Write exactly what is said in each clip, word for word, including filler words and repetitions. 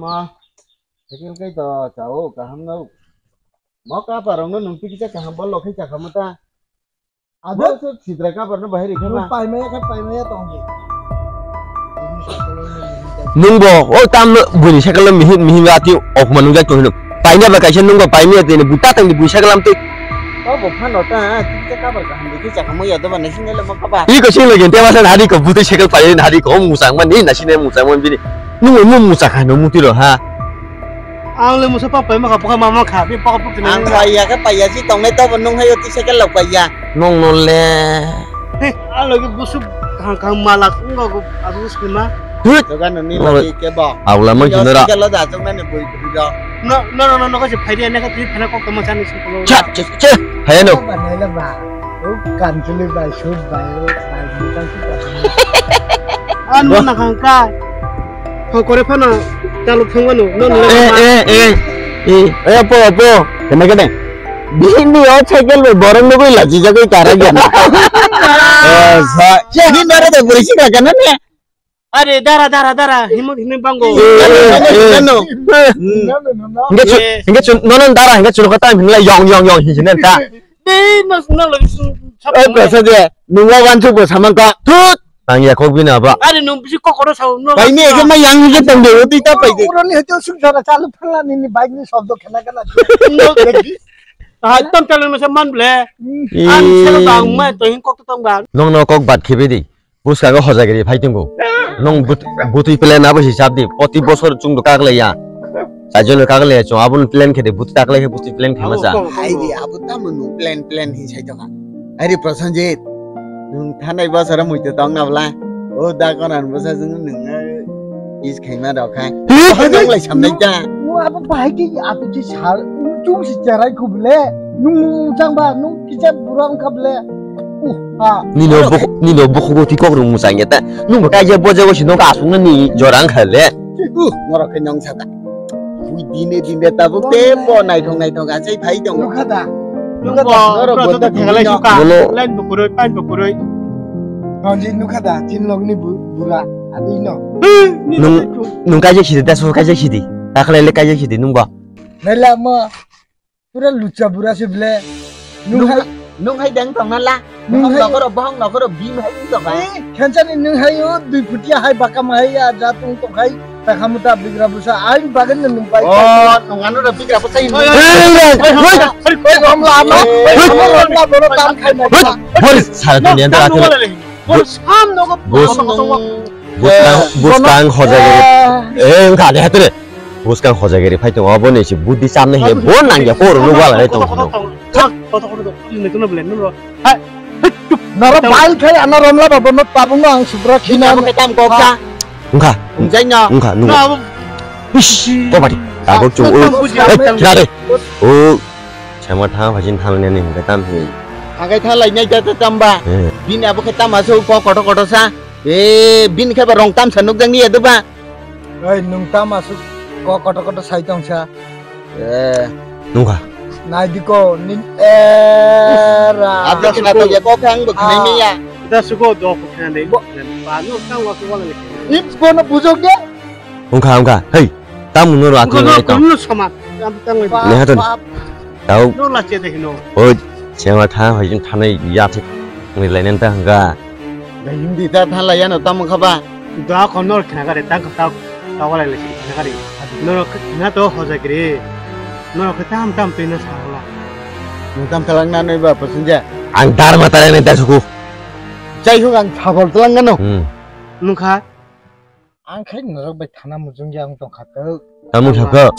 Ma, cycle kai to chao kaham no. Mo kaparong no nung tikisa kaham bol lokhai chakha mata. Ado? Bo so sidra kaparno bahai rikha ma. Paimaya kha paimaya tongdi. Nungbo o tam buini cycle mihim mihim ati okma nungjak tong hino. Paimaya ba kaisa nungbo paimaya tini buta tangdi bui cycle am twi. O bo phano ta tikisa kabar kaham dikhe chakha mo yado ba naising nelo mo kaba. Iko sing lagi te masa hari ko butai cycle paimaya hari ko musang mani naising ne musang man bini. Nungbo mu musang hai no mutiro ha. Ang le musa pa paima kha, bokha mama kha, bini bokha puk tini. Ang paiya khe paiya si tongnai tobo nung hai oti cycle lok paiya. Nong no le. He, ang lagi busuk kaham kaham malak wngkha ko abu sima. Hut. Dogan ni lagi ke ba. Aula mang jino ra. Cycle lo da tung nani bui bui do. No, no, no, no, no, kasi phaidi ane ka twi phana kok tama chani sukolo. Cha, cha, cha. Hai no. Ba nai la ba. O kan chuli ba, shoot ba, o ba, ni kan si ba. An mo na khang ka. Ho kore phano chalo phungmano, no, no, eh, eh, eh, eh, eh, po, po, kena, kena. Bini o cycle bai borok nugui lachi jagui kara gana. Eh, sa, ni nare da buri sika kana ne? Are, dara, dara, dara, himut, himut bango. Eh, eh, eh. Hingke chu, hingke chu, no, no, dara, hingke chu, kata, hingla, yong, yong, yong, hingke chu, ta. Dei, no, no, lo, su, sab, eh, no. Besa je, nungwa wanchu bo samang ka. Tut. Tang ya kok bini aba. Are nung bisi kokoro sao, no. Bai ni eke ma yang ni tong de, oti ta pai de. Oro ni hote sung sara chalu phala ni ni bike ni sobdo khena kana. No, degi. Ah, tam chalu no se man ble. Hmm. An selo bang ma to hin kok to tong ba. Nong no kok bat khibi di. Buska go hojagiri phai tongo. Nong but-, butui plan abo hisab di. Poti bosor chung do kaglai ya. Sajol kaglai ya chung abun plan khede but kaglai khe butui plan khema sa. Hai di abo tamo nung plan plan hin sai tonga. Hai di Prosenjit. Nung thanai bosora muitu tong na bla. O da konan bosa jung nung is khaima rok khai. Hai, nung lai samnai ta. Nung abo bahai ke abo je sal chung si cherai khubule. Nung chang ba nung kisa bura wngkha bole. Uh, ha. Nino buk-, nino bukugo ti kok rung muchang ya ta. Nung bo kaisa boja bo si nung asung ni jora wngkha le. Uh, norok khe nong saka. Ui dine dine tabuk te bo naithok naithok achai phai tongo. Nukha da. Nukha da. Norok bo ta thekala suka. Bono. Line bo kuroi, pan bo kuroi. Nonji nukha da, chin log ni bu-, bura. Adi no. Nung, nung kaisa sidi, da su kaisa sidi. Takhle le kaisa sidi nung bo. Nela mo. Pura lucha bura se ble. Nung hai, nung hai deng tong na la. Nung hai nokoro, bohong nokoro, bim hai wng tong hai. Eh, khensa ni nung hai o, dui phutia hai, bakam hai ya, ja tung tong hai. Takhamu ta bigra busa, ain bagan na nung bai. Oh, nung anu da bigra busa ini. Oi, oi, oi, oi, oi, rom la ma. Oi, rom la, bono tam khai na. Oi, bor sara dunia da. Bus, bus tang, bus tang hojagiri. Eh, wngkha de hatere. Bus kang hojagiri phai tongo, obo ni si budi chamne he bo nangya koro no wala rai tongo. Noro bai khai ana romla babo no tabung no ang subra khina. Tam kok sa. Wngkha. Wngkha, wngkha, nung. Ish, ko bari. Tabuk chung. Khina de. O. Sema thang phaisin thang nani hingke tam hi. Hagai thalai nai jata tamba. Eh. Bini abo khe tama se kok koto koto sa. Eh, bini khe ba rong tam sa nukjak ni edo ba. Oi, nung tama su kok koto koto sai tong sa. Eh. Nungkha. Nai di ko, nin, eh, ra. Abdo kena to ya kok ang bo khnai ni ya. Da suko do ko khnai ni. Ba no tang wa ko wala ni. Ip ko no bujok de. Wngkha, wngkha. Hei, tamo no rati wngkha, nai tong. Kuno sama. Tamo tang wngkha. Leha ton. Tau. No la che de hino. Oi, sema tha, hoi jin thanai ya thik. Ni lainen ta hangka. Hindi ta thala ya no tamo khaba. Da kon no khna gare ta ta ta wala le khna gare. No na to hoja gre. No ko tam tam pe na sa wala. Nung tam talang na noi ba pasunja. Ang dar ma talang ne ta suku. Jai hok ang sabol talang no. Hmm. Nungkha. Ang khai norok bai thana muchung ya wng tongkha tok. Tamo sakha?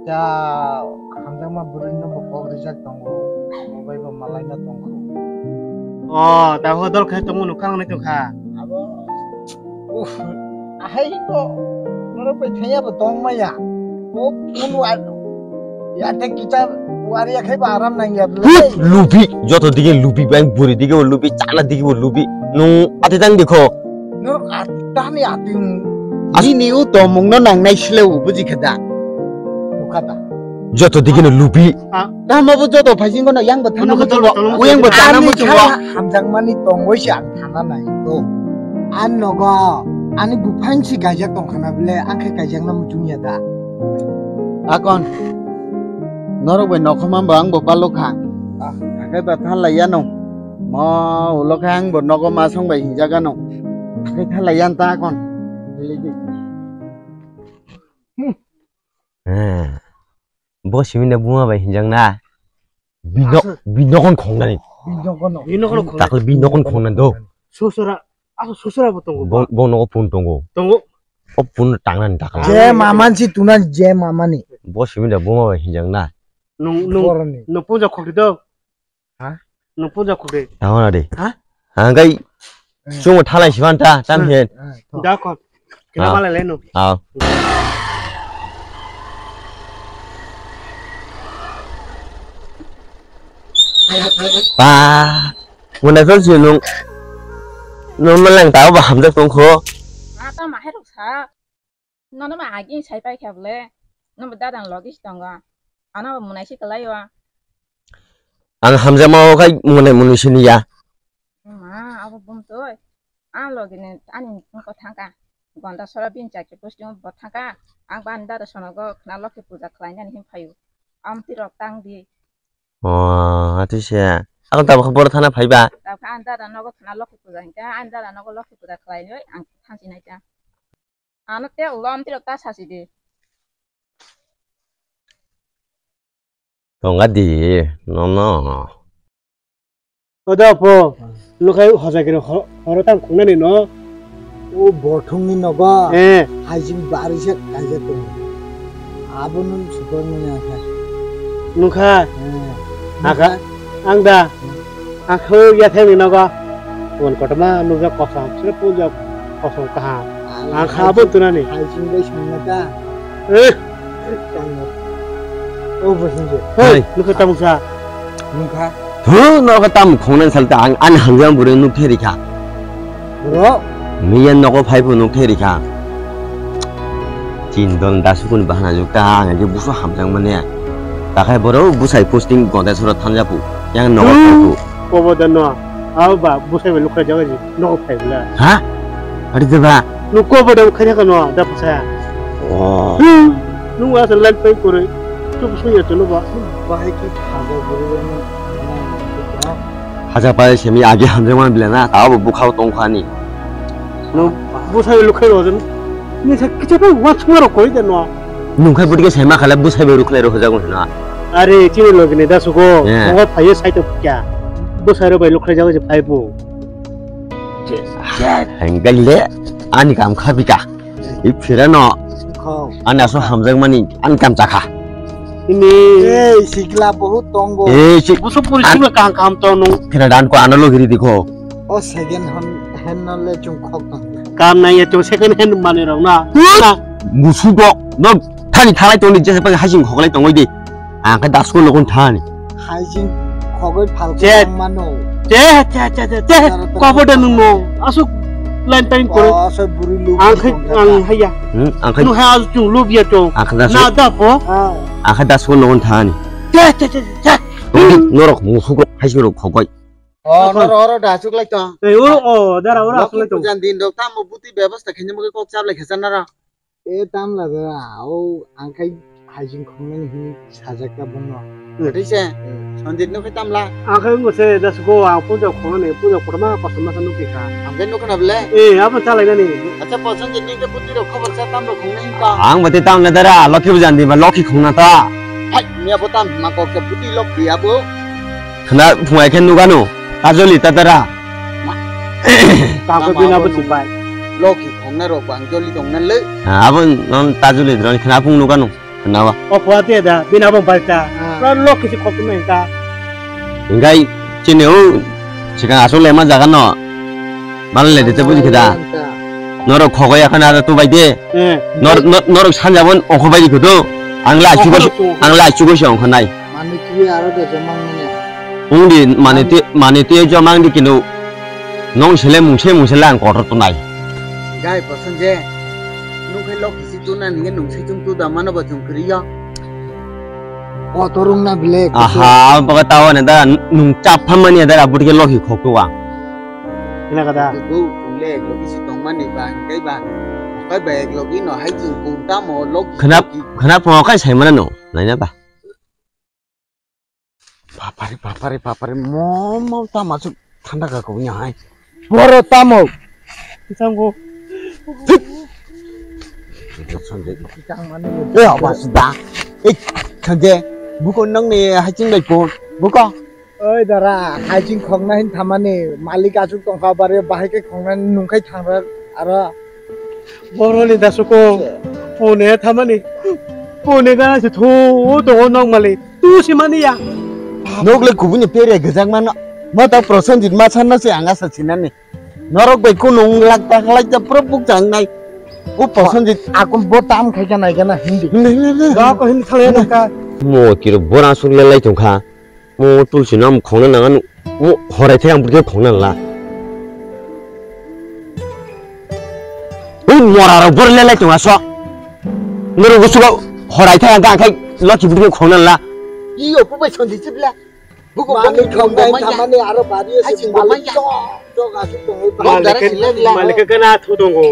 Ja hamjakma bwrwi no bo kok rijak tongo. Amo bai bo malai no tongkho. O, ta ho dol khai tongo nukha ang nai tongkha. Abo, uff, ahai bo norok bai thaya bo tong maya. Bo phone wa, ya te kicha wari ya khai ba aram nang ya bwlai. Lubi, joto dige lubi, bang buri dige bo lubi, chana dige bo lubi. Nung ati tang dikho. Norok ati tani ati wng. As- Nini o tomung no nang nai sile o buji khe da. Nukha da. Joto digi no lubi. Ah. Tamo bo joto phaising no yang bo thana muchung. Uyang bo thana muchung. Hamjak mani tongoi se ang thana nai to. An nogo ani buphang si gaijak tong khana bile ang khe gaijak no muchung ya da. Akon, norok bai nokhoma bo ang bo balok kha. Ah, hakai ba than lai yano. Mo ulo khe ang bo nogo ma song bai hinjaga no. Hakai than lai yan ta akon. Eh, bo simi na buma bai hinjang na. Bino, bino kon khongnani. Bino kon khongnani. Takle bino kon khongnani do. Sosora, aso sosora bo tongo. Bo, bo nogo pun tongo. Tongo. O pun tangnani takle. Je maman si tunan je mamani. Bo simi da buma bai hinjang na. Nung, nung, nung puja khokri do. Ha? Nung puja khokri. Tangona de. Ha? Angkai chungo thalai siban ta, tam he. Da kon. Kira malai leno. Aw. Ba, mona jol si nung, nung malang tao ba hamjak tong kho. Ata ma hai rok sa. Nono ma agi sai pai kha bole. Nono dada logi si tongo. Ano mona si kalai wa. Ang hamjak ma o kai mona muni sini ya. Ma, abo bumtoi. Ang logi ni ani nungko thangka. Gonda sora bin chakhe posting bo thangka. Ang ban dada sonogo khna lokhi puja khlainani hin phayu. Amti rok tang di. Oh, ati se. Ako tabuk khe boro thana phaiba. Tabuk khe ang dada nogo khna lokhi puja hinkha, ang dada nogo lokhi puja khlainai ang thansi naikha. Ano te ulo amti rok ta sasi di. Tonga di, no, no. Oda po, lukai hojagiri ho-, horo tang khungnani no. O bothongni nogo. Eh. Haijing bari se kaijak tongo. Abono sukor manya kha. Nukha. Eh. Aka, ang da. Ang khe yathai ni nogo. Mon kotoma nujak kosom, sre pujak kosom kaham. Ang kha abo tunani. Haijing bai songna ta. Eh. Tamo. O bo songje. Hei, nukha tamo sa. Nukha. Thu, no ka tam khongnani salta ang ani hamjak bwrwi nuk theri kha. Bro. Miya nogo phai phu nuk theri kha. Chin don da sukun bahana juk ta ang je busu hamjak mane. Takhai boro busai posting gonda sura thanja phu. Yang nogo phai phu. Kobo da no. Abo ba busai bai lukha jaga ji nogo phai bla. Ha? Ari de ba. Nu kobo da khaja ka no da busa. Oh. Nu wa sa lan pai kore. Tu busu ya tu no ba. Bahai ki khaja guru. Haja pai semi agi hamjak man bla na. Abo bukhao tong khani. No, bwsai lukhai rw jan. Ni sa kicha pai wa chuma rw koi de no. Nung khai bwtike sai ma khala bwsai bai rw khlai rw hwjago hino. Are chini logi ni da sugo. Yeah. Mo phaiye sai to kya. Bwsai rw bai lukhai jago je phai bu. Henggal le ani kam kha bika. I phira no. Khau. Ani aso hamjak mani ani kam chakha. Ini. Ei, sikla bahut tongo. Ei, si- Busu puri an- sima kaham kaham tong nung. Phira dan ko ano logi ri dikho. O second hand, hand no le chung khok tong. Kam nai ya chung second hand mani rok na. Hmm? Na. Musu dok, no thani thalai tong ni jesa pang hasing khoklai tong oi di. Ang khe dasko lokon thani. Haijing khogoi phalkhe Chet. Ang mano. Che, che, che, che, che. Tara, tara. Kobo de nung no. Asuk line time kore. Oh, asuk buri lu. Ang khai, ang haya. Hmm, ang khai. Nu ha asuk chung lu bia chung. Ang khai dasko. Na da po. Ah. Ang khai dasko lokon thani. Che, che, che, che. Norok musuk rok haijing rok khogoi. Oh, noro oro da asuk lai to. Ei, oro, oh, dara oro asuk lai to. Pujan din rok tamo buti bebasta khaina mugwi kok chap lai khe chanara. E tamla da, o ang khai haijing khongnani hini sajak ta bono. Tei se, hmm. Sanjit no khai tamla. Ang khai ngo se das go ang puja khongnani, puja khorma pasal masa nukhi kha. Ang khai nukha na bele? Eh, abo chalai nani. Acha, po Sanjit ni ke puti rok khobor sa tam rok khongnai ka. Ang bate tamla dara, lokhi bo jandi ma lokhi khongna ta. Hai, mi abo tam ma kok ke puti lokhi abo. Khna phungai khe nugano, tajoli ta dara. Ma. Kangkho bina bo chupai. Lokhi khongna rok bang joli tongna le. Ha, abo non tajuli dron khna phung nukano. Khna wa. O phuati da, bina bo balta. Ah. Pura lokhi si khokna hinta. Engkai chini o sikang asol ema jaga no. Mal le de te buji kheda. Norok khogo ya khana tu bai de. Eh. Nor, nor, norok sanja bon ongkho bai di khudu. Ang la chugo, ang la chugo se ongkho nai. Mane twi aro da jomang mane. Ungdi mane twi, mane twi jomang di kinu. Nong sele mungse mungse lang kotor tunai. Gai boson je. Nung khe lok kisi tuna ninge nung sai chung tu da mano ba chung kriya. Kotor ung na bile. Aha, baga tawa ne da nung chap phamani da abut ke lok hi khok tu wa. Hina kada. Go le lok kisi tong mani ba kai ba. Bai bai ek logi no hai jing kung tamo log. Khnap, khnap mo kai sai mana no. Naina ba. Bapare, bapare, bapare, mo, mo, tamo aswk thanda ka kok nya hai. Boro tamo. Kisango. Thik. Sanjay. Kisang mani. Eh, abas da. Eh, Sanjay. Buko nang ni haching bai ko. Buko. Oi dara, haching khokna hin thamani. Malik aswk tongkha bare bahai ke khokna nungkhai thangra aro. Boroni da suko. Pune thamani. Pune gana se thu to nok mali. Tu simani ya. Nok le kubuni pere gajak mano. Ma ta Prosenjit ma sanna se anga sa sinani. Norok bai kunu wng lak ta khlai ta pura buk chang nai. O Prosenjit. Akon bo tam khai ka nai gana hindi. Hindi, hindi, hindi. Ga ko hindi khlai na ka. Mo kiro bora suk le lai tong kha. Mo tulsi no am khongna nang ano. Mo horai thai ang bukhe khongna la. Ui mora rok bor le lai tong aso. Norok gusugo horai thai ang khai loki bukhe khongna la. Iyo ko bai sondi chibla. Buko mani bangni kham kham dai manya. Thamani aro bari ase. Hai ching malik manya. Chok chok asuk tongwi. Malik dara ke, silai bila. Malik ke gana thu tongo.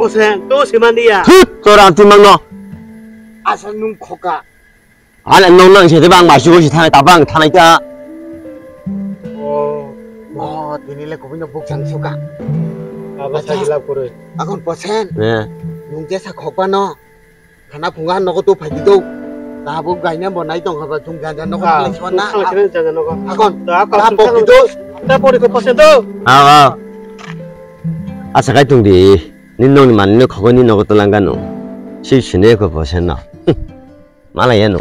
Bose to simani ya. Thut, tora anti mangno. Asa nung khoka. Ana nong nang se bang masi ko si thanai ta bang thanai ta. Oh. Oh, tini le kubui no buk chang suka. Abo acha. Sa gila kore. Akon Bosen. Ne. Nung jesa khokba no. Khana phunga nogo tu phaidi do. Tabuk gaina bo nai tong haba chung janja nogo. Ah, khlai sona. Khlai sona janja nogo. Akon. Ta akon ta sung pokdi sung do. Ta pori ko Bosen do. Ah, ah. Asa kai tung di. Ni nong ni mani no khogo ni nogo to langano. Si sine ko Bosen no. Malaya no.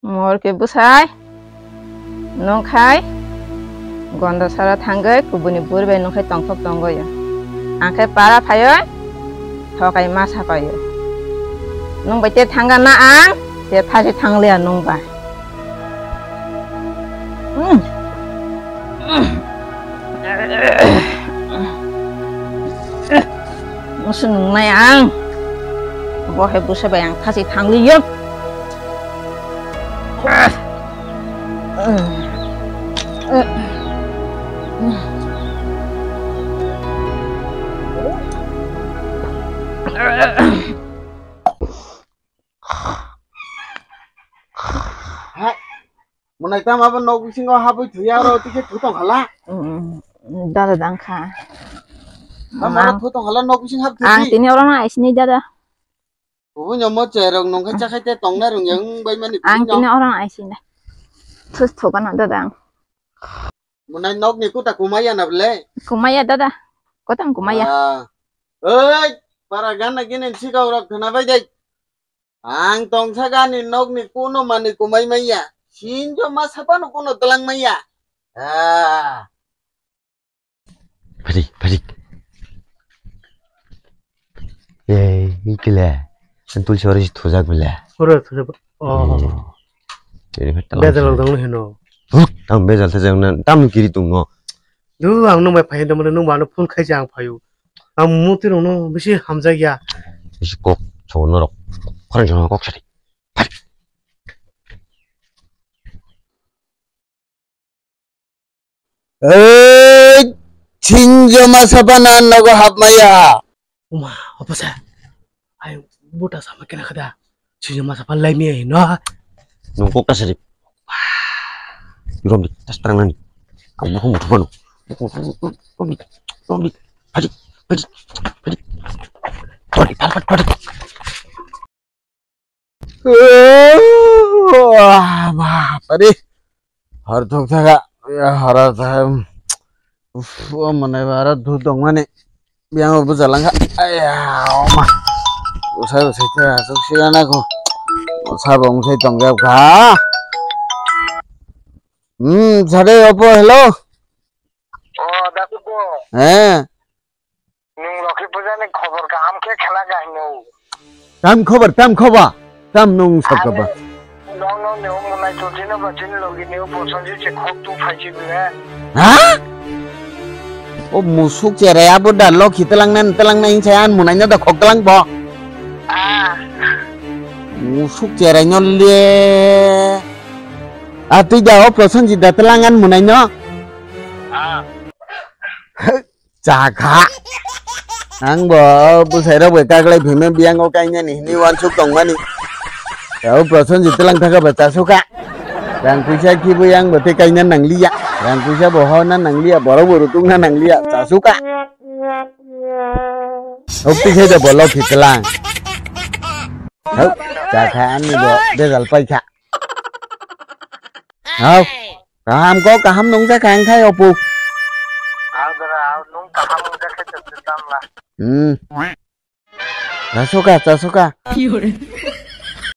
Mor ke bwsai nung khai gonda sara thangwi kubuni buri bai nung khai tongthok tongwi. Ang khai para phaiwi thokai ma sapai. Nung bai te thangga na ang te thasi thangliya nung bai. Hmm. Musu nungnai ang. Bo hai busa bai ang thasi thangliyo. Hai, monai tamo abo nok bisingo habwi thuya aro tike thu tong hala. Mm, dada dang kha. Tamo aro ang, thu tong hala nok bising hab ang thusi. Tini oro no aisini dada. Kubui no mo cherok nung khe chakhai te tongnai rung yang bai mani ang kubui no. Tini oro no aisini. Thus thogana dada ang. Monai nok ni kuta kumaya na ble? Kumaya dada. Kotang kumaya. Ah. Oi, para gana gini sikau rok khana bai dai. Ang tongsa gani nok ni kuno mani kumai maya. Sinjo ma sapano kuno telang maya. Ah. Phadik, phadik. Ei, ikile. Tulsi oro si thujak bile. Oro thujak. Oh. Ini khe tamo. Bejal dong hino. Huk, ang bejal thajak na, tamo kiri tong no. Du ang nung bai phai dong, nung ba no phone khai jang phayu. Ang muti rok no bisi hamjak ya. Bisi kok so norok. Khorang jang kok sari. Ei, chinjo masa pana nogo hapmaya. Uma, apa sa? Ayo, buta sama kena kada. Chinjo masa pana lai mi no. Nung kok kasari. Romdi, tas terang nani. Kamu kamu tuh mano. Romdi, romdi. Padi, padi, padi. Padi, padi, padi. Bapare. Hor thok thaka. Hor thaka. Uf, o mane bara du tongmani. Biang buja langkha. Aya, oma. Usai usai ta asuk sirana ko. Sabo usai tongjak kha. Hmm, sare opo, hello. O, daku ko. Eh. Nwng Lokhi Puja ni khobor kaham khe khna ga hino. Tam khobor, tam khobor, tam nwng sokaba. Nono ni o munai to chini ba chini logi ni o poson ji che khok tu phai chi bile. Ha? O musuk cherai abo da Lokhi telang nan, telang nan sai an munai no da khok telang bo. Ah. Musuk cherai no le. A twi da o poson ji da telang an munai no. Ah. Chakha. Ang bo bwsai rok bai kaklai phime biyango kainani hinwi wansuk tongmani. Tao Prosenjit twlang thaka ba chasuka. Rang puisa khibo yang bo tei kaina nangliya. Rang puisa bo hona nangliya, borok bo rutukna nangliya, chasuka. Hok tikhe da bo lokhi twlang. Hok, chakha ani bo bejal paikha. Hok, kaham ko kaham nungjakha ang khai opu. Ang jora, ang nung kaham nungjakha, tamla. Hmm. Chasuka, chasuka.